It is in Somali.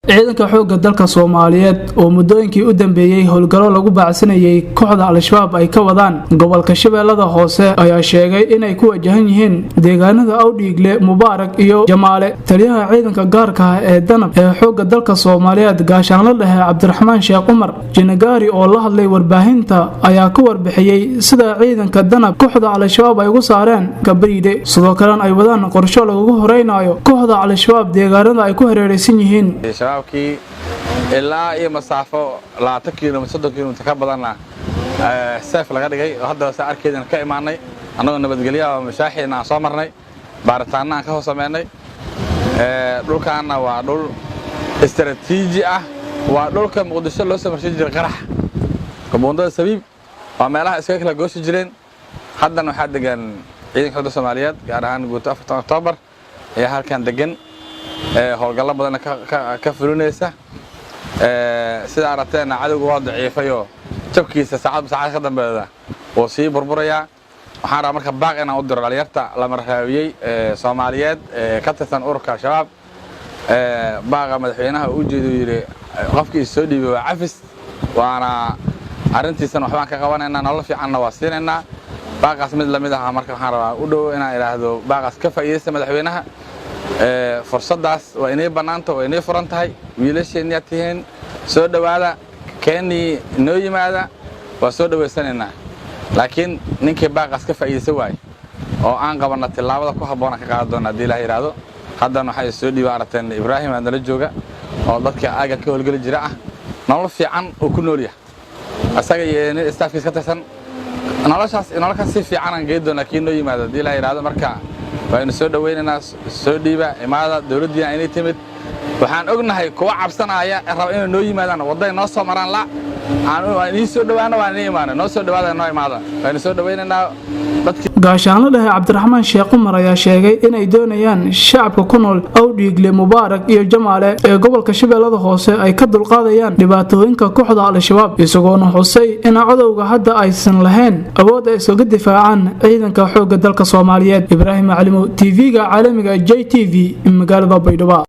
Ciidanka xoogga dalka Soomaaliyeed oo muddooyinkii u dambeeyey howlgallo lagu baacsanayay kooxda Al-Shabaab ay ka wadaan gobolka Shabeellada Hoose ayaa sheegay inay ku wajahan yihiin deegaanada Awdhiigle, Mubaarak iyo Jamaale. Taliyaha ciidanka gaarka ah ee Danab ee xoogga dalka Soomaaliyeed, gaashaanla dhexe Cabdiraxmaan Sheekh Cumar Jinagaari, oo la hadlay warbaahinta ayaa ka warbixiyey sida ciidanka Danab kooxda Al-Shabaab ay ugu saareen Kabariide, sidoo kalena ay wadaan qorsho lagugu horeynayo kooxda Al-Shabaab deegaanada ay ku hareeraysan yihiin. Shabaabkii ilaa iyo masaafo 20 kilomitr, 30 kilomitr ka badanna seef laga dhigay oo haddaba saa arkeydana ka imaanay annagoo nabadgelyaha oo mashaaxiina aan soo marnay, baaritaanna aan ka soo samaynay. Dhulkaanna waa dhul istaraatiiji ah, waa dhulka Muqdisho loo soo marshin jiray qarax. Buundada Sabiib waa meelaha iskaga kala gooshi jireen. Haddana waxaa degan ciidanka xudda Soomaaliyeed, gaar ahaan guuto 40 Oktoobar ayaa halkan degan, howlgallo badanna ka fulinaysa. Sida aragteenna, cadowga waa daciifayoo jabkiisa saacadba saacad ka dambeeda wuu sii burburayaa. Waxaan rabaa marka baaq inaan u diro dhalinyarta la marhaabiyey Soomaaliyeed ee ka tirsan ururka Al-Shabaab. Baaqa madaxweynaha uu jeedo yidhi qofkii is soo dhiibay waa cafis, waana arrintiisana waxbaan ka qabanaynaa, nolol fiicanna waa siinaynaa. Baaqaas mid lamid aha marka waxaan rabaa u dhow inaan idhaahdo baaqaas ka faa'iidaysta madaxweynaha. Fursaddaas waa inay bannaanta, waa inay furan tahay. Wiilasheenniyaa tihiin, soo dhowaada, keennii noo yimaada, waa soo dhowaysanaynaa. Laakiin ninkii baaqaas ka faa'iidaysa waaye oo aan qabanna, tillaabada ku habboonaan ka qaadan doona haddii Ilaah yidhaahdo. Haddana waxay soo dhiiba aragteen Ibraahim aa nala jooga oo dadka aaggan ka howlgeli jira ah, nolol fiican uu ku nool yahay asaga iyo nin staafkiis ka tirsan. Noloshaas nolol ka si fiican aan geyn doonaa kii noo yimaado haddii Ilaah yidhaahdo. Marka waynu soo dhowaynaynaa, soo dhiiba, imaada. Dowladdiina inay timid waxaan ognahay. Kuwa cabsanaya raba inay noo yimaadaan, wadday noo soo maraan la aan idiin soo dhowaano, waan idiin imaana. Noo soo dhowaada, noo imaada, waynu soo dhowaynaynaa dadkii. Gaashaanla dhexe Cabdiraxmaan Sheekh Cumar ayaa sheegay inay doonayaan shacabka ku nool Awdhiigle, Mubaarak iyo Jamaale ee gobolka Shabeellada Hoose ay ka dulqaadayaan dhibaatooyinka kooxda Al-Shabaab, isagoona xusay in cadowga hadda aysan lahayn awood ay iskaga difaacaan ciidanka xoogga dalka Soomaaliyeed. Ibraahim Maclimo, TV-ga caalamiga JTV, magaalada Baydhabo.